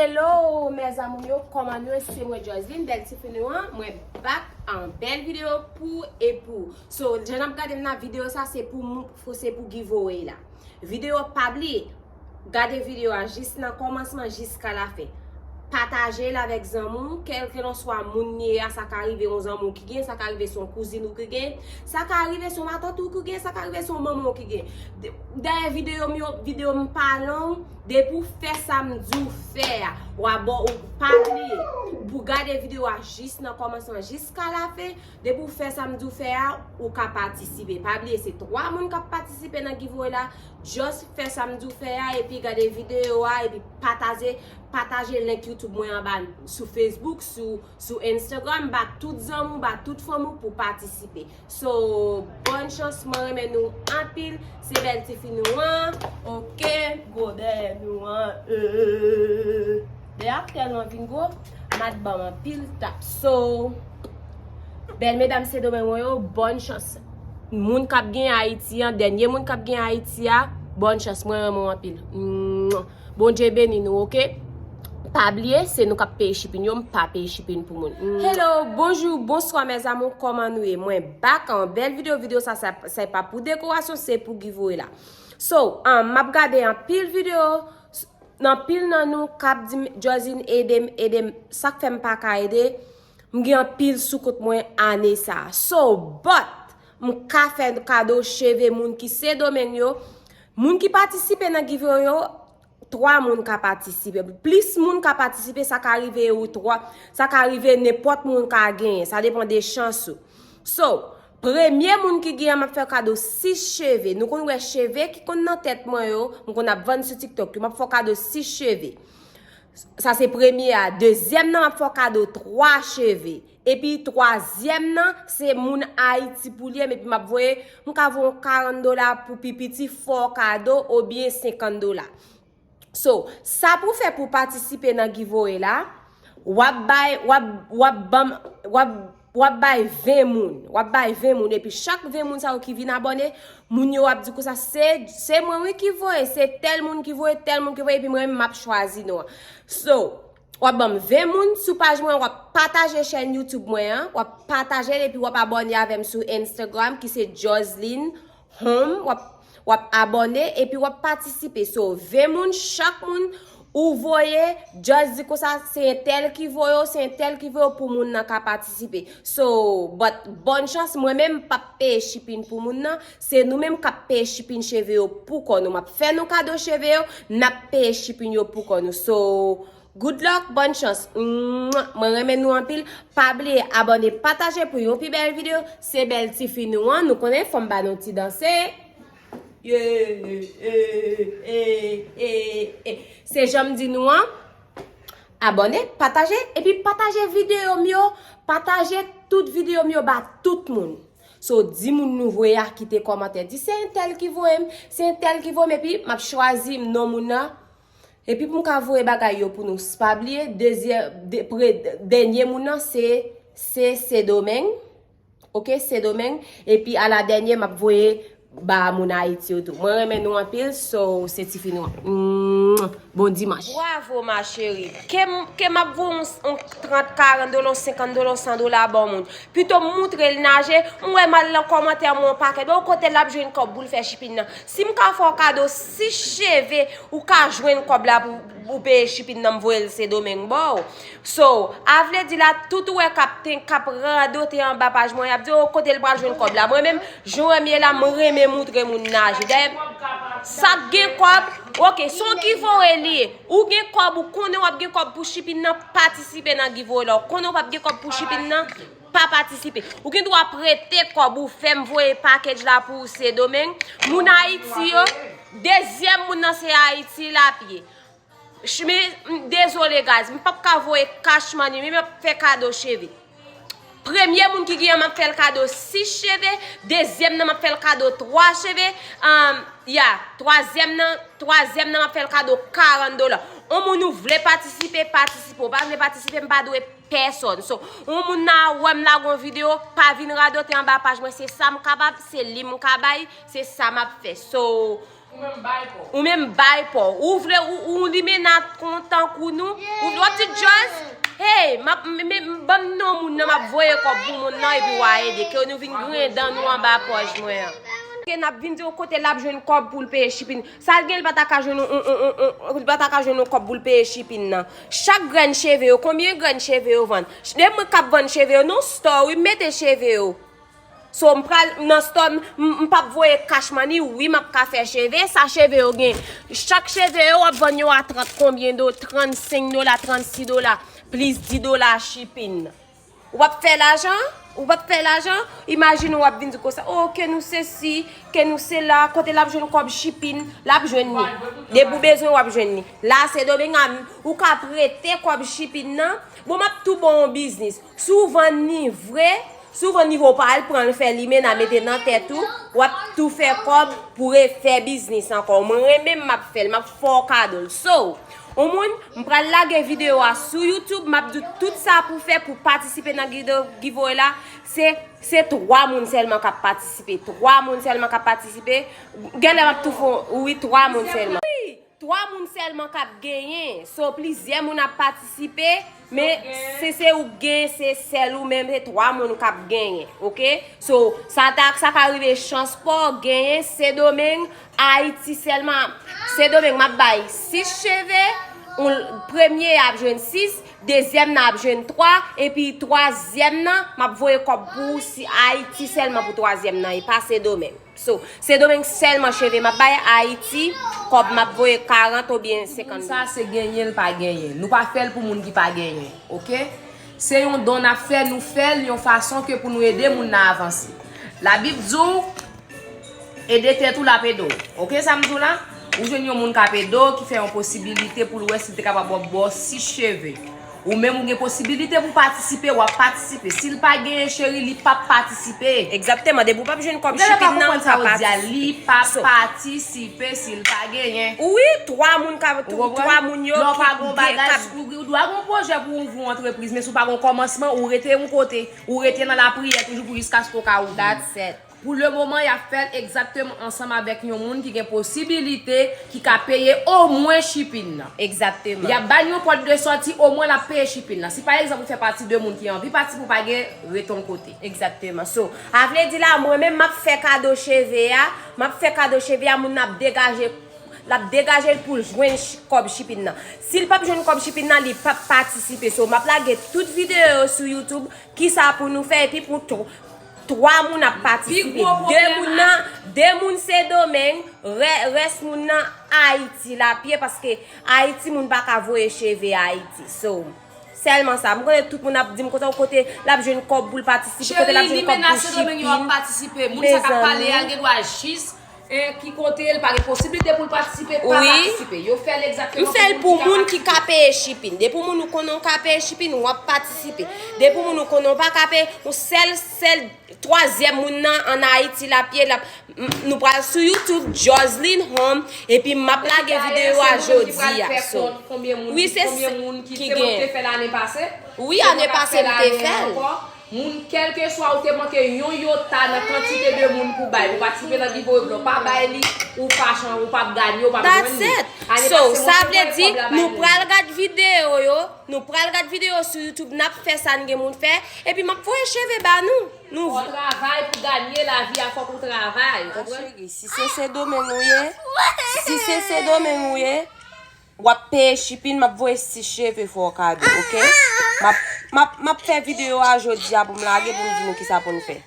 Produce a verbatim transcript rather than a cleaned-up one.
Hello mes amours yo, kòman nou ye? Se mwen Joseline, bèl tifi nou an. Mwen back an bèl videyo pou e pou. So, jan n ap gade m nan videyo sa, se pou mou-, se pou giveaway la. Videyo pa bliye, gade videyo a jis nan kòmansman jiska lafen. Pataje l avèk zanmi w, kèlkelanswa moun li ye a, sa ka rive yon zanmi w ki gen, sa ka rive se yon kouzin ou ki gen, sa ka rive se yon matant ou ki gen, sa ka rive se yon manman w ki gen. D-, dèyè videyo m yo, videyo m pa long, depi w fè sa m di w fè a, w a bò, ou pa bliye pou gade videyo a jis nan kòmansman jiska lafen. Depi w fè sa m di w fè a, ou ka patisipe. Pa bliye, se twa moun k ap patisipe nan giveaway la. Just fè sa m di w fè a, epi gade videyo a, epi pataje, pataje link YouTube mwen anba sou Facebook, sou, sou Instagram, ba tout zanmi w, ba tout fanmi w pou patisipe. So, bòn chans, mwen renmen nou anpil. Se bèl tifi nou an. Oke, gwo bèl nou an. Euh. Dèyè ap tèlman vin gwo, m ap ban m anpil tap. So, bèl medam Sendomeng mwen yo, bòn chans. Moun k ap gen Ayiti an, dènye moun k ap gen Ayiti a, bòn chans. Mwen renmen w anpil. Mwah. Bondye beni nou, oke? Pa bliye, se nou k ap peye shipping yo, m pa peye shipping pou moun. Mwah. Hello, bonjou, bonswa mes amours, kòman nou ye? Mwen back an bèl videyo, videyo sa, sa, sa pa pou dekorasyon, se pou giveaway la. So, um, m ap gade anpil videyo, anpil nan nou k ap di m, "Joseline, ede m, ede m." Sa k fè m pa ka ede, m gen anpil sou kont mwen ane sa a. So, but, m ka fè kado cheve moun ki Sendomeng yo. Moun ki patisipe nan giveaway yo, twa moun ka patisipe. Plis moun ka patisipe, sa ka rive ou twa, sa ka rive nenpòt moun ka genyen. Sa depann de chans ou. So, premye moun ki gen an, m ap fè kado sis cheve. Nou konn wè cheve ki konn nan tèt mwen yo, m konn ap vann sou TikTok yo, m ap fè kado sis cheve. Sa se premye a. Dezyèm nan, m ap fè kado twa cheve. Epi twazyèm nan, se moun Ayiti pou li ye, epi m ap voye, m ka voye yon karant dola pou pi piti, fè w kado, oubyen senkant dola. So, sa pou fè pou patisipe nan giveaway la, w ap bay, w ap, w ap ban m, w ap, w ap bay ven moun, w ap bay ven moun, epi chak ven moun sa yo ki vin abòne, moun yo ap di konsa, "Se, se mwen wi ki voye, se tèl moun ki voye, tèl moun ki voye," epi mwen menm m ap chwazi non an. So, w ap ban m ven moun sou paj mwen, w ap pataje chèn YouTube mwen an, w ap pataje l, epi w ap abòne avè m sou Instagram, ki se Joseline Home, w ap, w ap abòne epi w ap patisipe. So, ven moun, chak moun ou voye, just di konsa, se entèl ki voye w, se entèl ki voye w pou moun nan ka patisipe. So, but bòn chans, mwen menm m p ap peye shipping pou moun nan, se nou menm k ap peye shipping cheve yo pou kò nou. M ap fè nou kado cheve yo, n ap peye shipping yo pou kò nou. So, good luck, bòn chans. Mwah. Mwen renmen nou anpil. Pa bliye abòne, pataje pou yon pi bèl videyo. Se bèl tifi nou an. Nou konnen fò m ba nou ti danse. Yeah, eh, eh, eh, eh. Se jan m di nou an. Abòne, pataje, epi pataje videyo m yo. Pataje tout videyo m yo ba tout moun. So, di moun nou voye a, kite kòmantè. Di se entèl ki voye m, se entèl ki voye m, epi m ap chwazi non moun nan. Epi pou m ka voye bagay yo pou nou, pa bliye, dezyè-, de-, pre-, dènye moun nan se, se Sendomeng. Oke, Sendomeng. Epi aladènye, m ap voye ba moun Ayiti yo tou. Mwen renmen nou anpil, so se tifi nou an. Mwah. Bon dimanch. Bravo, ma chérie. Ke m, ke m ap voye yon, yon trant, karant dola, yon senkant dola, yon san dola ba yon moun. Pito m moutre l naje, m wè m al nan kòmantè mwen yon pakèt. Bon, kote l ap jwenn kòb pou l fè shipping nan? Si m ka fè w kado sis cheve, ou ka jwenn kòb la pou ou peye shipping nan, m voye l Sendomeng ba w. So, a vle di la, tout ou wè k ap ten-, k ap radote anba paj mwen, y ap di, "Oh, kote l pral jwenn kòb la?" Mwen menm, jan m ye la, m renmen moutre moun naje. Dayè, sa k gen kòb, oke, se yon giveaway li ye. Ou gen kòb, ou konnen w ap gen kòb pou shipping nan, patisipe nan giveaway la. Ou konnen w p ap gen kòb pou shipping nan, pa patisipe. Ou gen dwa prete kòb ou, fè m voye package la pou ou Sendomeng. Moun Ayiti yo, dezyèm moun nan se Ayiti l ap ye. Ch-, men, m dezole, guys, m p ap ka voye cash money, men m ap fè kado cheve. Premye moun ki gen an, m ap fè l kado sis cheve. Dezyèm nan, m ap fè l kado twa cheve. Um, ya, twazyèm nan, twazyèm nan, m ap fè l kado karant dola. On moun ou vle patisipe, patisipe. Ou pa vle patisipe, m pa dwe pèsòn. So, on moun nan wè m lage yon videyo, pa vin radote anba paj mwen. Se sa m kapab, se li m ka bay, se sa m ap fè. So, Ou menm bay pa w. Ou menm bay pa w. Ou vle ou, ou limena kontan kou nou. Ou vle w ap di Jòz, hey, m ap, m, m, m, ban m non moun nan, m ap voye kòb pou moun nan epi w a ede. Ke nou vin griyen dan nou anba pòch mwen an. Ke n ap vin di w kote l ap jwenn kòb pou l peye chipin. Sa l gen, li pa ta ka jwenn yon, yon, yon, yon, yon, li pa ta ka jwenn yon kòb pou l peye chipin nan. Chak grenn cheve yo, konbyen grenn cheve yo vann? Depi mwen k ap vann cheve yo, nan store, wi, m mete cheve yo. So, m pral nan store, m, m, m p ap voye cash money, wi, m ap ka fè cheve, sa cheve yo gen. Chak cheve yo, w ap vann yo a trant konbyen do, trannsenk dola, trannsis dola, plis dis dola shipping. Ou p ap fè lajan? Ou p ap fè lajan? Imajine w ap vin di konsa, oh, ke nou sesi, ke nou sela, kote l ap jwenn kòb shipping, l ap jwenn li. Depi w bezwen, w ap jwenn li. La, Sendomeng a, ou ka prete kòb shipping nan. Bon, m ap tou ba w yon biznis. Si w vann li vre, si w vann li vre, ou pa al pran l fè limena mete nan tèt ou, w ap tou fè kòb pou refè biznis ankò. Mwen renmen m ap fè l, m ap fè w kado l. So, yon moun, m pral lage videyo a sou YouTube, m ap di w tout sa pou fè pou patisipe nan giveaway la. Se, se twa moun sèlman k ap patisipe. Twa moun sèlman k ap patisipe. Genlè m ap tou fè, wi, twa moun sèlman. Twa moun sèlman k ap genyen. So, plizyè moun ap patisipe, men se, se ou k genyen, se sèl ou menm, se twa moun k ap genyen, oke? So, sa ta, sa ka rive chans pa w genyen, Sendomeng, Ayiti sèlman. Sendomeng, m ap bay sis cheve, ou, premye a ap jwenn sis, dezyèm nan ap jwenn twa, epi twazyèm nan, m ap voye kòb pou ou si Ayiti sèlman pou twazyèm nan, e pa Sendomeng. So, Sendomeng sèlman cheve m ap bay, Ayiti, kòb m ap voye karant oubyen senkant. Sa se genyen l pa genyen. Nou pa fè l pou moun ki pa genyen, oke? Se yon don n ap fè, nou fè l yon fason ke pou nou ede moun nan avanse. Labib di w, ede tèt ou, l ap ede w. Oke, sa m di w la? Ou jwenn yon moun k ap ede w, ki fè yon posibilite pou l wè si l te kapab ba w sis cheve. Ou menm ou gen posibilite pou patisipe, w ap patisipe. Si l pa genyen, cheri, li p ap patisipe. Egzakteman, depi w p ap jwenn kòb shipping nan, ou pa patisipe. Li p ap patisipe si l pa genyen. Wi, twa moun ka, twa moun yo ki gen, k ap, ou dwe gen yon pwojè pou w ouvri yon antrepriz, men si w pa gen yon kòmansman, ou rete yon kote, ou rete nan lapriyè toujou pou jiskaske w ka ouvri. That's it. Pou le moman, y ap fè l egzakteman ansanm avèk yon moun ki gen posibilite, ki ka peye omwen shipping nan. Egzakteman. Y ap ba n yon pòt de sòti, omwen l ap peye shipping nan. Si pa egzanp ou fè pati de moun ki anvi patisipe, ou pa gen, rete yon kote. Egzakteman. So, a vle di la, mwen menm m ap fè kado cheve a, m ap fè kado cheve a, moun nan ap degaje, l ap degaje l pou l jwenn ch-, kòb shipping nan. Si l p ap jwenn kòb shipping nan, li p ap patisipe. So, m ap lage tout videyo yo sou YouTube, kisa pou nou fè, epi pou tw-, twa moun ap patisipe. De moun nan, de moun Sendomeng, rè-, rès moun nan Ayiti lapye, paske Ayiti moun pa ka voye cheve Ayiti. So, sèlman sa. M konnen tout moun ap di m konsa, kote l ap jwenn kòb pou l patisipe, kote l ap jwenn kòb pou shipping. Mezanmi. Moun sa k ap pale a, l gen dwa jis E ki kote l pa gen posiblite pou l patisipe, pa patisipe. Yo fè l egzakteman pou moun ki ka patisipe. M fè l pou moun ki ka peye shipping. Depi moun ou konnen w ka peye shipping, w ap patisipe. Depi moun ou konnen w pa ka peye, yon sèl, sèl, twazyèm moun nan ann Ayiti l ap ye, l ap, m, nou pral sou YouTube, Joseline Home, epi m ap lage videyo a jodi a. So, wi, se s-, ki gen. Wi, ane pase, m te fè l. Moun, kèlkeswa ou te manke yon yota nan kantite de moun pou bay, pou patisipe nan giveaway blan, pa bay li, ou pa jan, ou p ap ganye, ou p ap jwenn li. That's it. So, sa vle di, nou pral gad videyo yo, nou pral gad videyo sou YouTube, n ap fè sa n gen moun fè, epi m ap voye cheve ba nou. Nou fò w travay pou ganye lavi a, fòk ou travay. Cheri, si se Sendomeng ou ye, si se Sendomeng ou ye, w ap peye shipping, m ap voye sis cheve fè w kado, oke? M ap, m ap, m ap fè videyo a jodi a pou m lage pou m di nou kisa pou n fè.